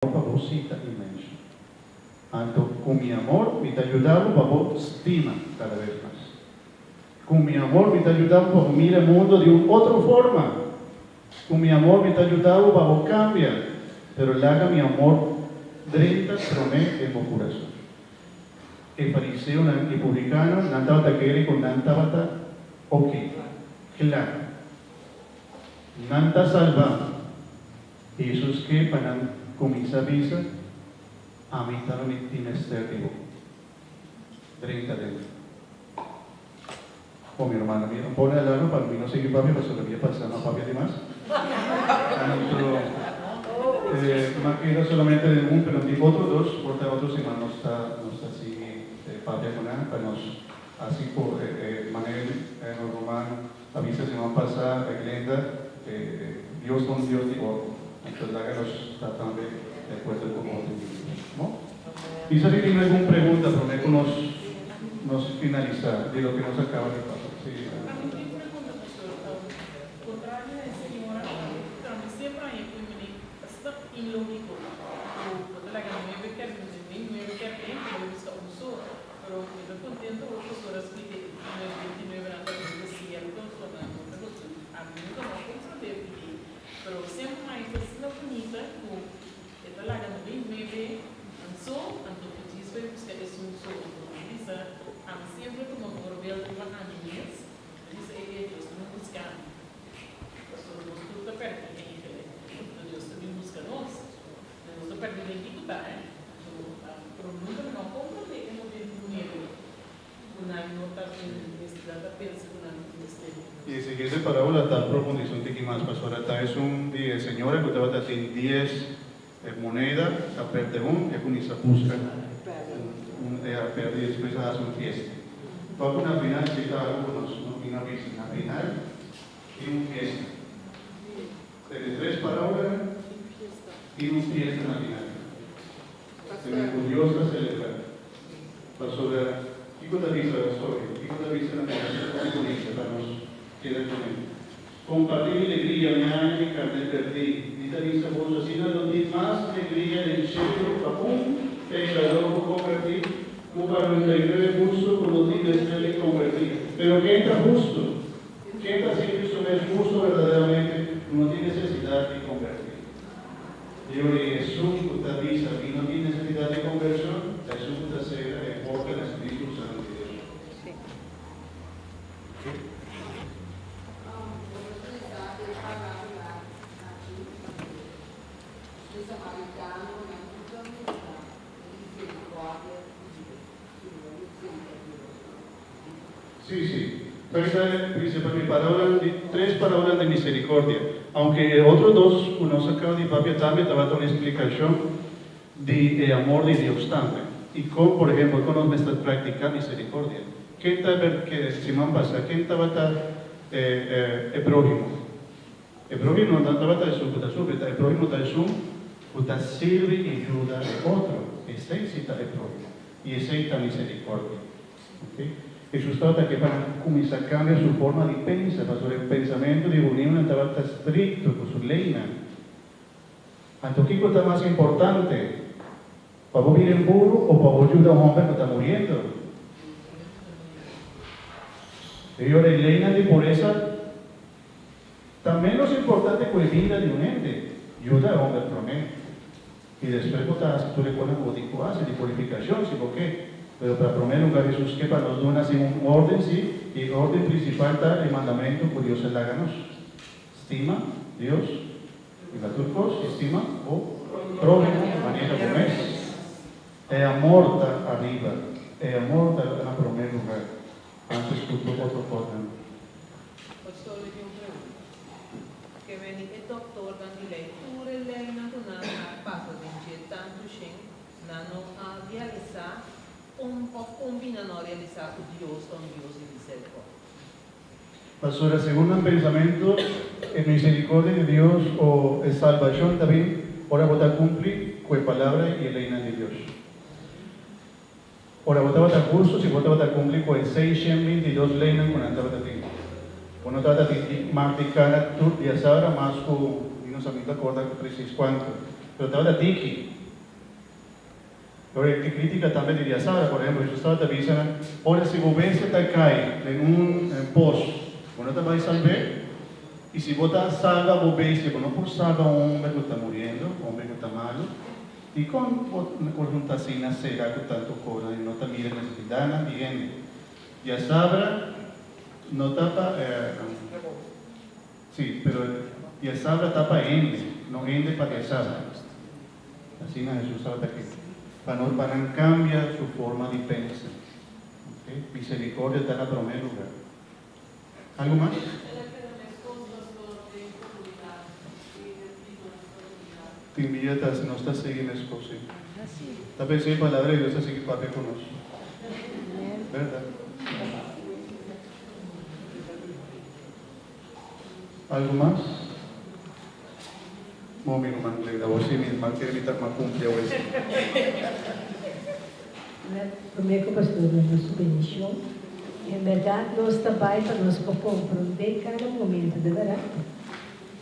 Pa bo sí ta inmenso. Anto ku mi amor mi ta yuda bo pa bo stima kada bes mas. Ku mi amor mi ta yuda bo pa bo mira e mundo di un otro forma. Ku mi amor mi ta yuda bo pa bo kambia, pero laga mi amor drenta promé den bo kurason. E fariseonan i publikano nan tabata kere ku nan tabata oke, kla. Nan ta salbá. Hesus ke pa nan kuminsá bisa, Ami ta no tin mester di bo. Drenta den. Bon, mi rumannan, mi a pone alarma pa mi no sigui papia pasobra mi a pasa no papia di mas. Anto, mi a keda solamente den un, pero tin otro dos, por ta otro siman nos ta sigui papia ku nan pa nos hasi ku e manera nos ruman a bisa siman pasá, Glenda, Dios ta un Dios di orden. Entonces laga nos ta tambe de acuerdo cu orden di Dios. No? Bisa si tin algun pregunta prome cu nos nos finalisa di loke nos a caba di pasa. Si. Ami tin un pregunta, pastor. Contrario na e señora, tambe semper a e cu e mene ta inlogico cu bo ta laga nuebe kerk, nuebe kerk den, pero bo busca un so. Pero mi ta contento ora pastor a splica e 29 nan ta nuebe cierto, so nan no ta costumbre. Ami nunca no a comprende pidi, pero semper mai ta asina bunita cu e ta laga 99 anso, anto cu djis bai busca esun so. Anto mi bisa, ami semper tuma voorbeeld riba ami mes, mi bisa e e Dios ta bin busca mi, pasobra nos tur ta perdi eigenlijk, anto Dios ta bin busca nos, pero nos ta perdi den kico ta, eh? Anto, pero nunca mi no a comprende e 99. Ku nan no ta tin mester ta pensa ku nan tin mester. E siguiente parábola ta profundisa un tiki mas, pasobra ta esun di e señora ku tabata tin dies moneda, a perde un, e kuminsa buska un e a perde i despues a hasi un fiesta. Tok ku na final si ta algu ku nos no tin a bisa, na final tin un fiesta. Tene tres parábolanan, tin un fiesta na final. Tene ku Dios ta selebrá. Pasobra kiko ta bisa sorry, kiko ta bisa na nos ku bisa pa nos keda ku ne? Kompartí mi legria, mi aña mi karné pèrdí. Mi ta bisa boso, asina lo tin mas legria den shelu pa un pekadó ku kombertí ku pa 99 hustu ku no tin mester di kombertí. Pero ken ta hustu? Ken ta sinti su mes hustu berdaderamente ku no tin nesesidat di kombertí? Dios di esun ku ta bisa mi no tin nesesidat di kombershon, ta esun ku ta sera e porta na Spiritu Santu di Dios. Sí, sí. Esaki ta principal mi palabra di tres palabra di misericordia. Aunke e otro dos cu nos a caba di papia tambe tabata un explicacion di e amor di Dios tambe. Y con, por ehempel, con nos mester practica misericordia. Ken ta ber ke siman pasa ken tabata e e prohimo? E prohimo no tabata esun cu ta sufri, ta e prohimo ta esun cu ta sirbi y yuda e otro. Esey si ta e prohimo. Y esey ta misericordia. Hesus tabata ke pa nan kuminsá kambia su forma di pensa, pasobra e pensamentu di hudiunan tabata strikto ku su leinan. Anto kiko ta mas importante, pa bo bira impuru o pa bo yuda un hòmber ku ta muriendo? E ora e leinan di puresa ta ménos importante ku e bida di un hende. Yuda e hòmber promé. I despues bo ta hasi tur e konan ku bo tin ku hasi di purifikashon, si bo ke. Pero pa promé lugar Hesus ke pa nos duna asina un órden, sí, i e órden prinsipal ta e mandamentu ku Dios a laga nos, Stima Dios riba tur kos i stima bo próhimo manera bo mes. E amor ta ariba, e amor ta na promé lugar, antes ku tur otro kosnan. Pastor, mi tin un pregunta. Ke beni e doktornan di lei tur e leinan ku nan a pasa den dje tantu shen, nan no a realisá kon òf kon bini nan no a realisá ku Dios ta un Dios di miserikòrdia? Pasobra segun nan pensamentu e miserikordia di Dios o e salbashon ta bin ora bo ta kumpli ku e palabra i e leinan di Dios. Ora bo tabata hustu si bo tabata kumpli ku e 622 leinan ku nan tabata tin. Bo no tabata tin di mag di kana tur diasabra mas ku mi no sa mi ta korda presis kuantu. Pero tabata diki. Pero e crítica tambe di diasabra, por ehempel, Jesus tabata bisa nan, Ora si bo bestia ta cay den un pos, bo no ta bay salb'é? Y si bo ta salba bo bestia, bo no por salba un homber cu ta muriendo, un homber cu ta malo? Dicon bo por hunta asina cera cu tanto cosnan y no ta mira necesidadnan di hende? Diasabra no ta pa. Sí, pero diasabra ta pa hende, no hende pa diasabra. Asina Hesus tabata ke, pa no pa nan kambia su forma di pensa. Ok, misericordia ta na promé lugar. Algu mas? Tin bia ta nos ta sigui meskos, sí. Ta pensá e palabra di Dios ta sigui papia ku nos. Bèrdat? Algu mas? Bo mi ruman Glenda, bo si mi mal kere mi ta ma cumpli awe si. Prome cu Pastor duna su bendicion, en berdad nos ta bay pa nos por comprende cada momento, de verdad.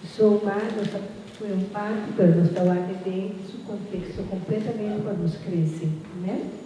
So ma nos ta pone un parti pero nos ta wak den su contexto completamente pa nos crece. Amen.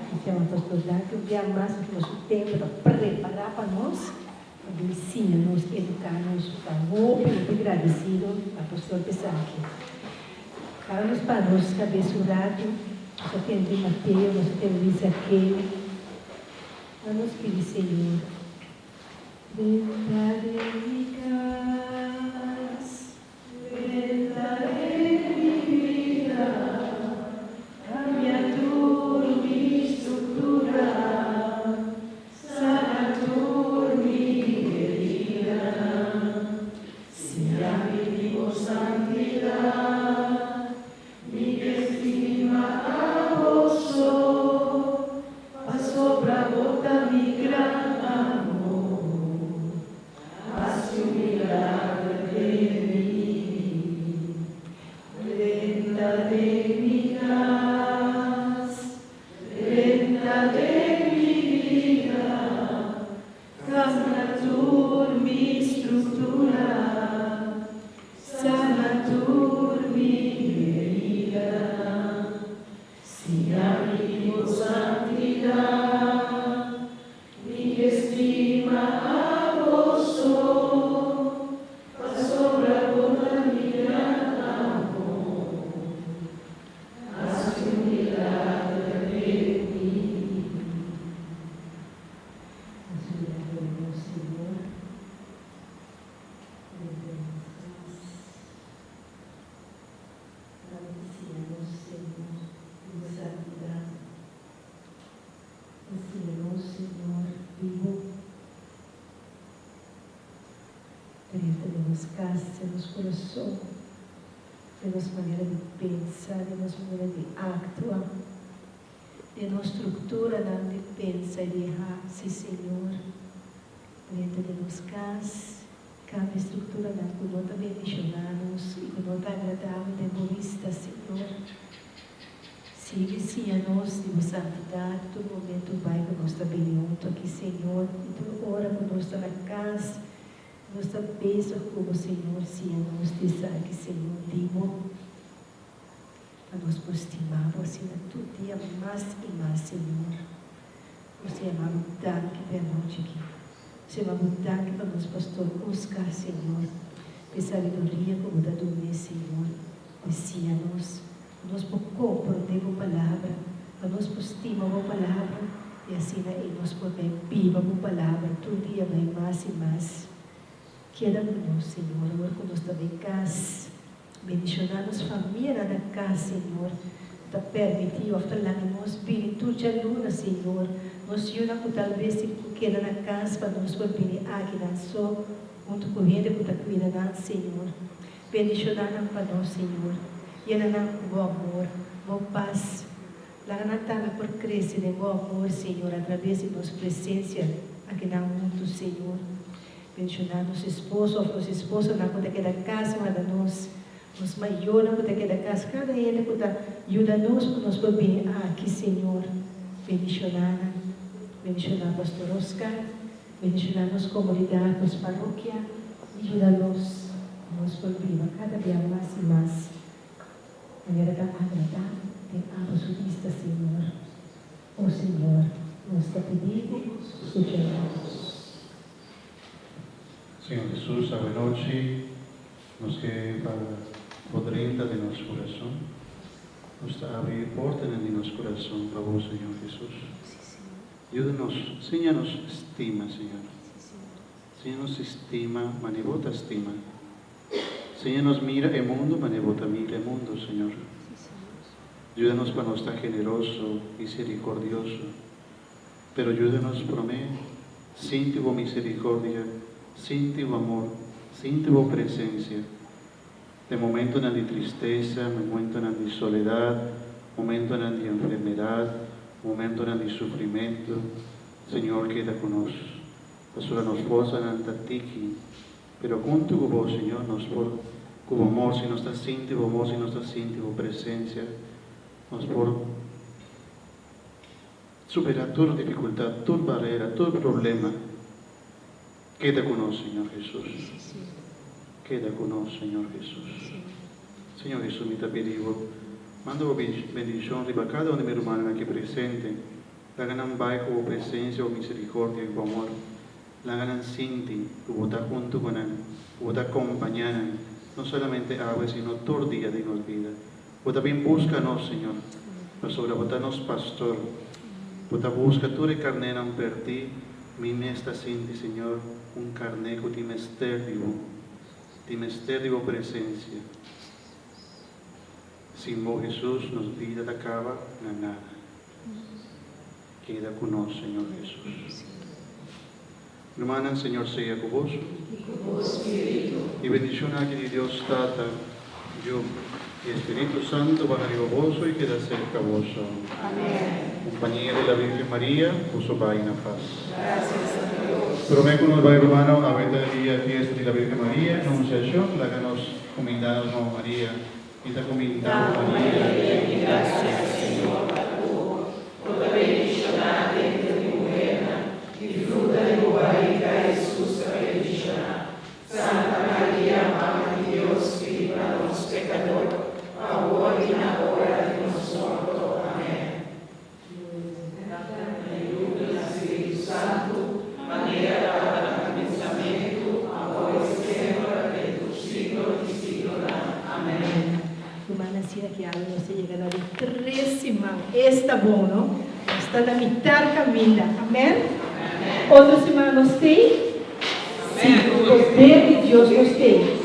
Nos yama Pastor Danki un bia mas pa tuma su tempo ta prepara pa nos. Pa bin siña nos, eduká nos. Ta hopi, hopi gradesido pa Pastor p'esaki. Kada nos para nos kabes un ratu, nos a tende Mateo, nos a tende di Zakeo. Laga nos pidi Señor. Drenta den mi kas, drenta den mi bida, kambia tur mi struktura. Sana tur mi heridanan, Siña mi di bo santidat. Mi ke stima abo so, Pasobra bo ta mi gran amor. Hasi un milager den mi. Drenta den mi kas, Drenta den mi bida, Cambia tur mi structura, Sana tur mi heridanan, Siña mi di bo santidad, Mi ke stima abo so, Pasobra bo ta mi gran amor. Hasi un milager den mi. Hasi un milager den nos, Señor. Drenta den nos kas. Laga bo siña nos, Señor, di bo santidat. Ta siña nos, Señor, di bo. Drenta den nos kas, den nos kurason. Den nos manera di pensa, den nos manera di aktua, den nos strukturanan di pensa i di hasi, Señor. Drenta den nos kas, kambia strukturanan ku no ta bendishoná nos i ku no ta agradabel den Bo bista, Señor. Sigui siña nos di Bo santidat tur momentu bai ku nos ta bini huntu aki, Señor, i tur ora ku nos ta na kas. Nos ta bezig ku bo Señor siña nos di esaki Señor di bo pa nos por stima bo asina tur dia mas i mas Señor. Nos ta yama bo danki pa e anochi aki. Nos ta yama bo danki pa nos Pastor Oscar Señor pa e sabiduria ku bo ta dun'e Señor pa e siña nos. Pa nos por komprondé bo palabra, pa nos por stima bo palabra, i asina ei nos por bai biba bo palabra tur dia bai mas i mas. Keda ku nos, Señor, awor ku nos ta bai kas. Bendishoná nos famianan na kas, Señor, ku ta permití òf ta laga nos bini tur djaluna, Señor. Nos yunan ku tal bes tin ku keda na kas pa nos por bini akinan so huntu ku hende ku ta kuida nan, Señor. Bendishoná nan pa nos, Señor. Yena nan ku Bo amor, Bo pas. Laga nan tambe por krese den Bo amor, Señor, atrabes di nos presensia akinan huntu, Señor. Bendishoná nos esposo òf nos esposanan ku ta keda kas warda nos, nos mayornan ku ta keda kas, kada hende ku ta yuda nos pa nos por bini aki, Señor. Bendishoná nan. Bendishoná Pastor Oscar. Bendishoná nos komunidat, nos parokia i yuda nos pa nos por biba kada bia mas i mas. Manera ta agradá den abo su bista, Señor. O Señor, nos ta pidi bo, scucha nos. Señor Jesus, awe nochi nos ke pa Bo drenta den nos kurason. Nos ta abri e portanan di nos kurason pa Bo, Señor Jesus. Yuda nos, siña nos stima, Señor. Siña nos stima manera Bo ta stima. Siña nos mira e mundu manera Bo ta mira e mundu, Señor. Yuda nos pa nos ta generoso, misericordioso. Pero yuda nos promé sinti Bo misericordia, sinti Bo amor, sinti Bo presencia. Den momentonan di tristesa, momentonan di soledad, momentonan di enfermedad, momentonan di sufrimento, Señor keda cu nos. Pasobra nos forsanan ta tiki, pero hunto cu Bo, Señor, nos por, cu Bo amor, si nos ta sinti Bo amor, si nos ta sinti Bo presencia, nos por Supera tur dificultad, tur barera, tur problema. Keda cu nos, Señor Jesus. Keda cu nos, Señor Jesus. Señor Jesus, mi ta pidi Bo, manda Bo bendicion riba cada un di mi rumannan aki presente. Laga nan bai cu Bo presencia, Bo misericordia y Bo amor. Laga nan sinti cu Bo ta hunto cu nan, cu Bo ta compaña nan, no solamente awe sino tur dia di nos bida. Bo ta bin buska nos, Señor, pasobra Bo ta nos Pastor. Bo ta buska tur e karnénan pèrdí. Mi mes ta sinti, Señor, un karné ku tin mester di Bo, tin mester di Bo presensia. Sin Bo, Hesus, nos bida ta kaba na nada. Keda ku nos, Señor Hesus. Rumannan, Señor sea ku boso. I ku bo spiritu. E bendishon aki di Dios Tata, Yu, i e Spiritu Santu baha riba boso i keda serka boso. Amen. Kumpañia di la Virgen Maria, boso bai na pas. Gracias a Dios. Promé ku nos bai rumannan, awe ta e dia fiesta di la Virgen Maria, Anunciacion, laga nos kumindá nos Mama Maria. Mi ta kumindá bo Maria. Yen di gracia, Señor ta ku bo. Bo ta bendishoná denter di muhernan, i fruta di bo barika, Hesus, ta bendishoná. Santa Maria, Mama di Dios, pidi pa nos pekador, awor i na ora di nos morto. Amèn. Tata, na Yu i na Spiritu Santu, manera tabata na kuminsamentu, awor i semper, den tur siglo di siglonan. Amèn. Ruman asina ki awe nos ta yega na di tres siman. Esta bon, no? Nos ta na mitar kaminda. Amen? Otro siman nos tei? Si, ku poder di Dios nos tei.